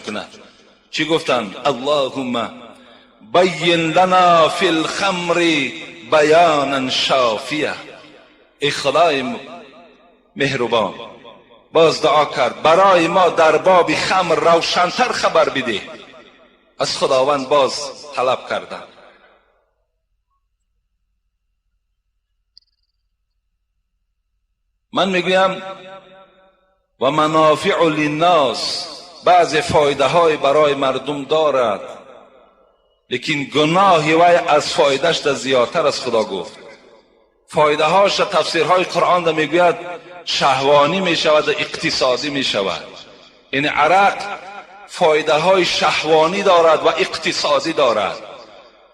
кунад. Чӣ гуфтанд? Аллоҳумма байин лана фи лхамри баёнан шофия. Эй Худои меҳрубон, боз дуо кард, барои мо дар боби хамр равшантар хабар бидеҳ. Аз Худованд боз талаб карданд. Ман мегӯям ва манофиъу линнос, баъзе фоидаҳое барои мардум дорад, лекин гуноҳи вай аз фоидааш зиёдтар аз Худо гуфт. Фоидаҳояш тафсирҳои Қуръон мегӯяд шаҳвонӣ мешавад ва иқтисодӣ мешавад. Яъне арақ фоидаҳои шаҳвонӣ дорад ва иқтисодӣ дорад.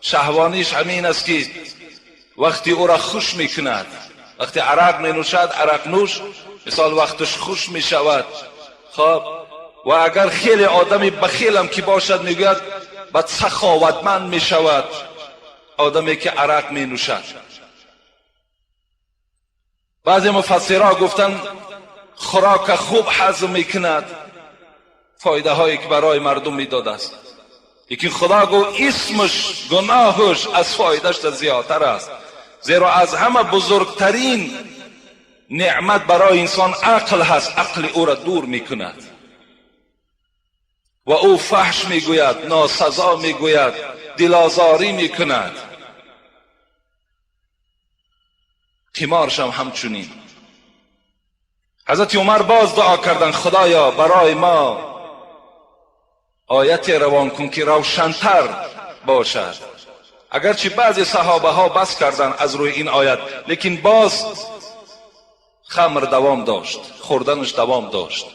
Шаҳвониш ҳамин аст ки вақти ӯро хуш мекунад, вақти арақ менӯшад, арақнӯш мисол вақташ хуш мешавад. Хоб, ва агар хеле одами бахилам ки бошад, мегӯяд бад саховатманд мешавад одаме ки арақ менӯшад. Баъзе муфассирҳо гуфтанд хӯрока хуб ҳазм мекунад, фоидаҳое ки барои мардум медодааст. Лекин Худо гуфт исмаш, гуноҳаш аз фоидааш зиёдтар аст. Зеро аз ҳама бузургтарин неъмат барои инсон ақл ҳаст, ақли ӯро дур мекунад ва ӯ фаҳш мегӯяд, носазо мегӯяд, дилозорӣ мекунад. Қиморшам ҳамчунин. Ҳазрати Умар боз дуо карданд, Худоё барои мо ояте равон кун ки равшантар бошад. Агарчи баъзе саҳобаҳо бас карданд аз рӯи ин оят, лекин боз хамр давом дошт, хӯрданаш давом дошт.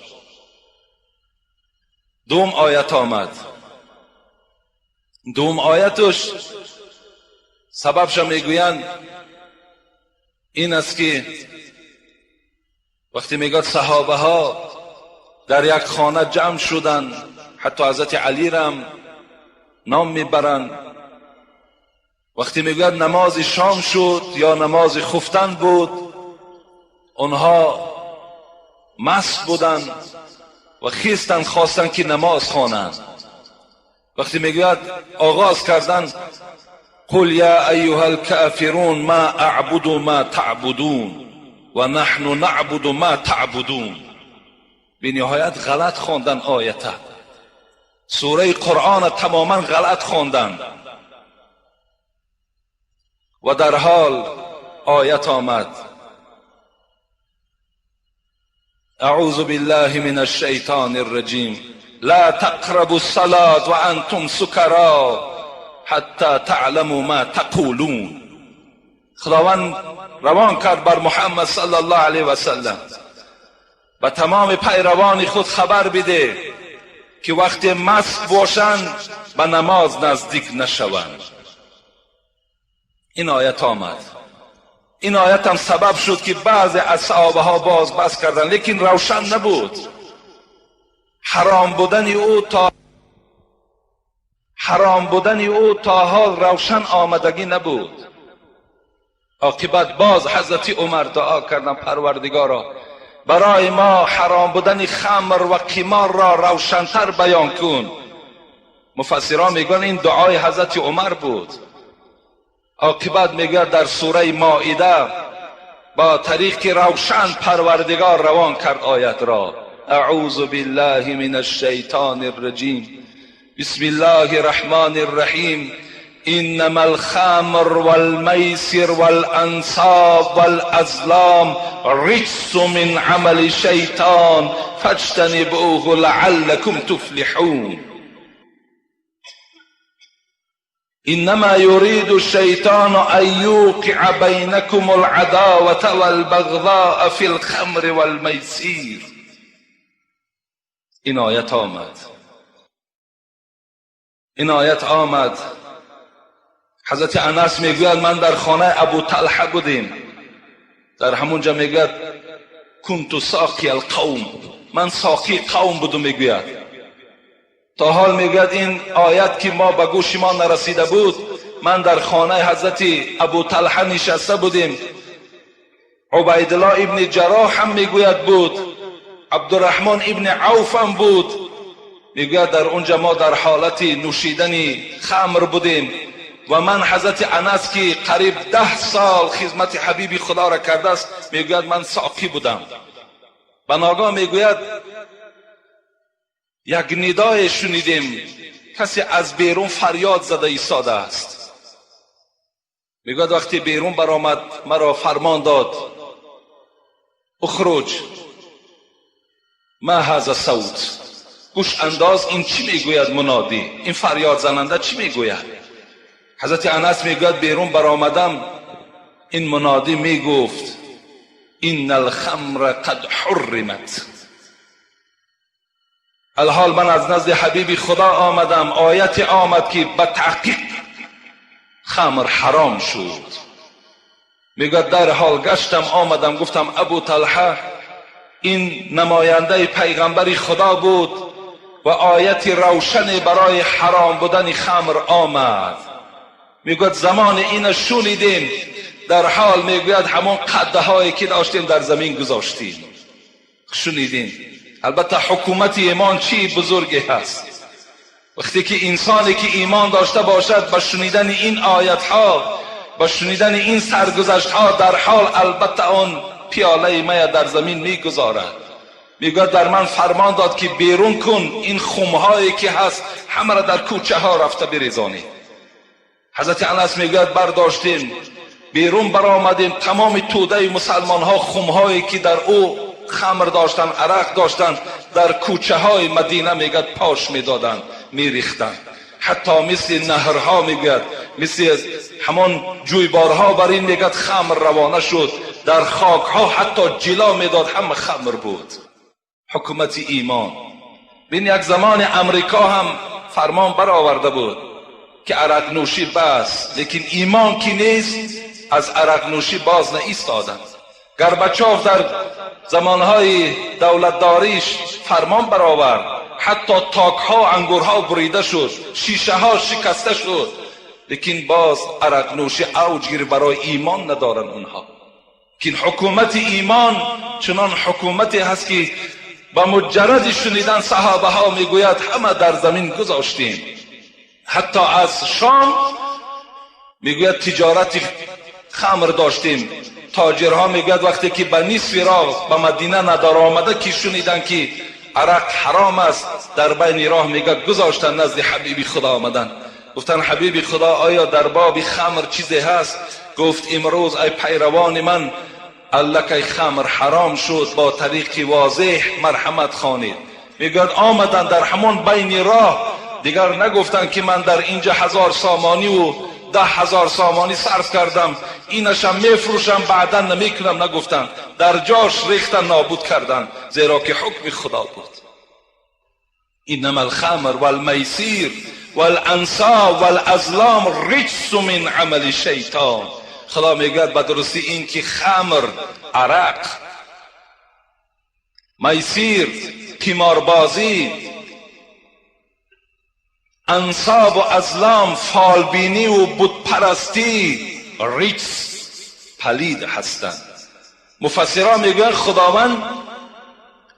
Дуюм оят омад. Дуюм ояташ сабабша мегӯянд ин аст ки вақте мегӯяд саҳобаҳо дар як хона ҷамъ шуданд, ҳатто ҳазрати Алирам ном мебаранд. Вақте мегӯяд намози шом шуд ё намози хуфтан буд, онҳо маст буданд ва хистанд, хостанд ки намоз хонанд. Вақте мегӯяд оғоз карданд, қул я айюҳа алкофирун ма аъбуду ма таъбудун ва наҳну наъбуду ма таъбудун. Бениҳоят ғалат хондан оята, сураи Қуръона тамоман ғалат хонданд ва дар ҳол оят омад. اعوذ بالله من الشیطان الرجیم لا تقربوا الصلاة وانتم سکرا حتی تعلموا ما تقولون. خداوند روان کرد بر محمد صلی الله علیه و سلم و تمام پیروان خود خبر بده که وقتی مست باشند به نماز نزدیک نشوند. این آیت آمد. این آیت هم سبب شد که بعضی از صحابه ها باز بس کردند، لیکن روشن نبود. حرام بودن او تا حال روشن آمدگی نبود. عاقبت باز حضرت عمر دعا کردن، پروردگارا برای ما حرام بودن خمر و قمار را روشنتر بیان کن. مفسران میگن این دعای حضرت عمر بود. عاقبت میگوید در سوره مائده با طریق روشن پروردگار روان کرد آیت را. اعوذ بالله من الشیطان الرجیم بسم الله الرحمن الرحیم انما الخمر والمیسر والانصاب والازلام رجس من عمل الشیطان فاجتنبوه لعلكم تفلحون. انما يريد الشیطان ان يوقع بینکم العداوة والبغضاء فی الخمر والمیسیر. این آیت آمد. این آیت آمد. حضرت انس میگوید من در خانه ابو طلحه بودیم، در همونجا میگوید کنت ساقی القوم، من ساقی قوم بودم. میگوید تا حال میگوید این آیت که ما به گوش ما نرسیده بود، من در خانه حضرت ابو طلحه نشسته بودیم، عبیدالله ابن جراح هم میگوید بود، عبدالرحمن ابن عوف هم بود. میگوید در اونجا ما در حالت نوشیدن خمر بودیم و من حضرت انس که قریب 10 سال خدمت حبیب خدا را کرده است، میگوید من ساقی بودم. به ناگاه میگوید یک ندای شنیدیم، کسی از بیرون فریاد زده ایستاده است. میگوید وقتی بیرون برآمد مرا فرمان داد اخرج ما هذا صوت، گوش انداز این چی میگوید منادی، این فریاد زننده چی میگوید. حضرت انس میگوید بیرون برآمدم، این منادی میگفت ان الخمر قد حرمت. الحال من از نزد حبیب خدا آمدم، آیت آمد که به تحقیق خمر حرام شد. میگوید در حال گشتم آمدم گفتم ابو طلحه این نماینده پیغمبر خدا بود و آیت روشن برای حرام بودن خمر آمد. میگوید زمان این شنیدیم، در حال میگوید همون قده هایی که داشتیم در زمین گذاشتیم. شنیدیم. البته حکومت ایمان چی بزرگی هست. وقتی که انسانی که ایمان داشته باشد با شنیدن این آیت ها، با شنیدن این سرگذشت ها، در حال البته آن پیاله می در زمین میگذارد. میگوید در من فرمان داد که بیرون کن این خمهایی که هست همه را در کوچه ها رفته بریزانی. حضرت انس میگوید برداشتیم بیرون برآمدیم، تمام توده مسلمان ها خمهایی که در او خمر داشتن، عرق داشتن، در کوچه های مدینه میگد پاش میدادن، میریختن، حتی مثل نهرها میگوید، مثل همان جویبارها بر این میگد خمر روانه شد، در خاک ها حتی جلا میداد، همه خمر بود. حکومت ایمان. بین یک زمان امریکا هم فرمان برآورده بود که عرق نوشی بس، لیکن ایمان که نیست از عرق نوشی باز نایستادند. گربچاف در زمانهای دولتداریش فرمان برآورد، حتی تاکها انگورها بریده شد، شیشه ها شکسته شد، لیکن باز عرق نوشی اوج گرفت. برای ایمان ندارن اونها. که حکومت ایمان چنان حکومتی هست که با مجرد شنیدن صحابه ها میگوید همه در زمین گذاشتیم. حتی از شام میگوید تجارت خمر داشتیم، تاجرها میگوید وقتی که به نصف راه به مدینه ندار آمده که شنیدن که عرق حرام است، در بین راه میگوید گذاشتن نزد حبیب خدا آمدن، گفتن حبیب خدا آیا در باب خمر چیزی هست؟ گفت امروز ای پیروان من الکی خمر حرام شد، با طریق واضح مرحمت خوانید. میگوید آمدن در همان بین راه، دیگر نگفتن که من در اینجا 1000 سامانی و 10,000 سامانی صرف کردم، اینشم میفروشم بعدا نمیکنم، نگفتن، در جاش ریختن نابود کردن، زیرا که حکم خدا بود. انما الخمر والمیسیر والانصاب والازلام رجس من عمل شیطان. خدا میگوید به درستی این که خمر، عرق، میسیر، قماربازی، انصاب و ازلام، فالبینی و بتپرستی رجس، پلید هستند. مفسران میگویند خداوند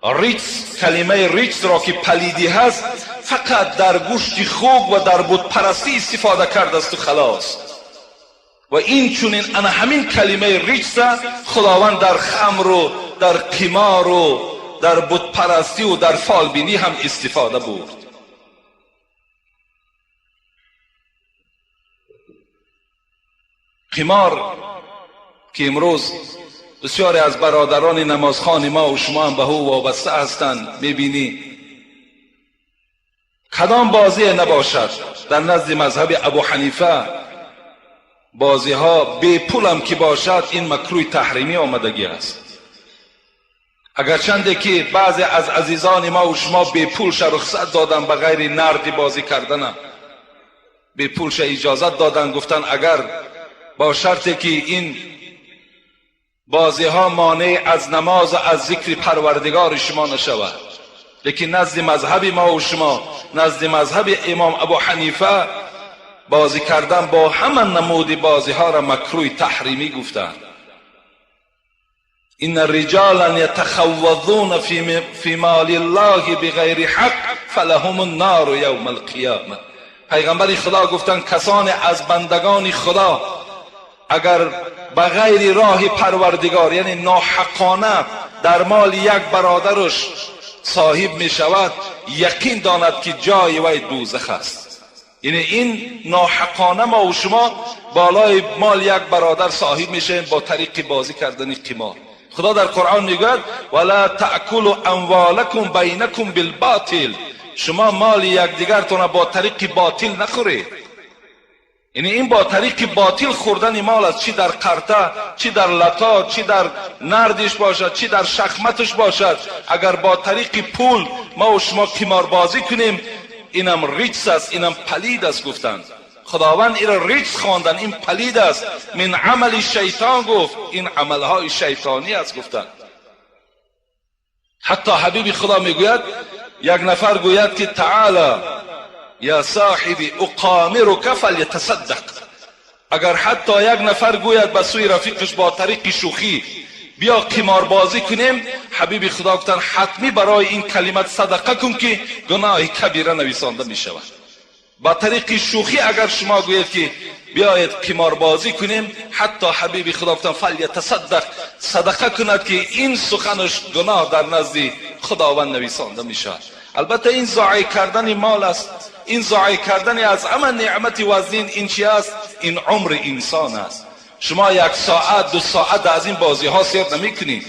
رجس، کلمه رجس را که پلیدی هست فقط در گوشت خوک و در بتپرستی استفاده کرده است و خلاص. و این چنین انا همین کلمه رجس خداوند در خمر و در قمار و در بتپرستی و در فالبینی هم استفاده برد. قمار که امروز بسیاری از برادران نمازخوان ما و شما هم به او وابسته هستند، میبینی کدام بازی نباشد در نزد مذهب ابو حنیفه بازی ها بی پول هم که باشد این مکروه تحریمی آمدگی است. اگرچنده که بعضی از عزیزان ما و شما بی پولش رخصت دادن به غیر نردی بازی کردن، بی پولش اجازت دادن، گفتن اگر با شرطی که این بازی ها مانع از نماز و از ذکر پروردگار شما نشود. لیکن نزد مذهب ما و شما، نزد مذهب امام ابو حنیفه، بازی کردن با همه نمود بازی ها را مکروه تحریمی گفتند. إن رجالا يتخوضون في مال الله بغير حق فلهم النار يوم القيامة. پیغمبر خدا گفتند کسانی از بندگان خدا اگر به غیر راه پروردگار، یعنی ناحقانه در مال یک برادرش صاحب می شود، یقین داند که جای وی دوزخ است. یعنی این ناحقانه ما و شما بالای مال یک برادر صاحب میشیم با طریق بازی کردن قمار. خدا در قرآن میگوید ولا تأکلوا اموالکم بینکم بالباطل، شما مال یکدیگرتان با طریق باطل نخورید. یعنی این با طریق باطل خوردن مال است، چی در قرطه، چی در لتا، چی در نردش باشد، چی در شخمتش باشد. اگر با طریق پول ما و شما قمار بازی کنیم، اینم رجس است، اینم پلید است گفتند. خداوند این را رجس خواندن، این پلید است، من عمل شیطان گفت، این عملهای شیطانی است گفتند. حتی حبیب خدا میگوید یک نفر گوید که تعالی یا صاحبی اقامرک فلیتصدق. اگر حتی یک نفر گوید به سوی رفیقش با طریق شوخی بیا قمار بازی کنیم، حبیب خدا گفتن حتمی برای این کلمت صدقه کن که گناه کبیره نویسانده می شود. با طریق شوخی اگر شما گوید که بیاید قمار بازی کنیم، حتی حبیب خدا گفتن فلیتصدق، صدقه کند که این سخنش گناه در نزد خداوند نویسانده می شود. البته این ضایع کردن مال است، این ضایع کردن از همه نعمت وزین این چی است؟ این عمر انسان است. شما یک ساعت دو ساعت از این بازی ها سیر نمی کنید.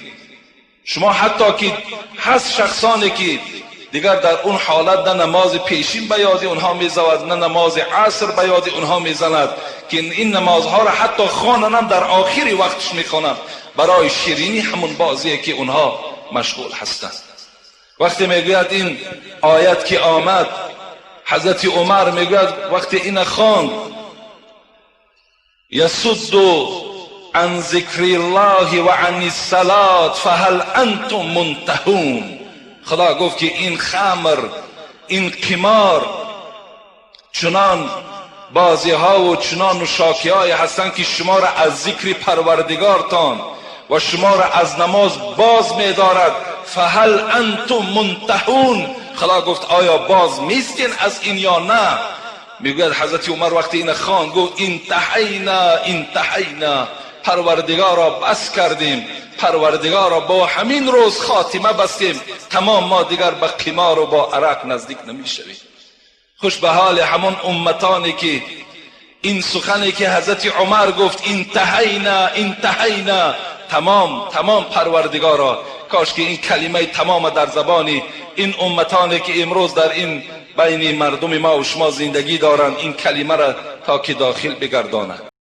شما حتی که هست شخصانی که دیگر در اون حالت نه نماز پیشین به یاد اونها میزند، نه نماز عصر به یاد اونها میزند، که این نمازها را حتی خوانن در آخر وقتش میخوانند برای شیرینی همون بازیه که اونها مشغول هستند. وقتی میگوید این آیت که آمد، حضرت عمر میگوید وقتی این خواند یصد عن ذکر الله و عن الصلاة فهل انتم منتهون. خدا گفت که این خمر، این قمار چنان بازی ها و چنان نوشاکی های هستند که شما را از ذکر پروردگارتان و شما را از نماز باز می‌دارد. فهل انتم منتهون. خدا گفت آیا باز میستین از این یا نه؟ میگوید حضرت عمر وقتی این خواند گفت انتهینا انتهینا، پروردگارا بس کردیم، پروردگارا با همین روز خاتمه بستیم، تمام ما دیگر به قمار و با عرق نزدیک نمیشویم. خوش به حال همون امتانی که این سخنی که حضرت عمر گفت انتهینا انتهینا، تمام تمام پروردگارا، کاش که این کلمه تمام در زبانی این امتانی که امروز در این بین مردم ما و شما زندگی دارند این کلمه را تا که داخل بگردانند.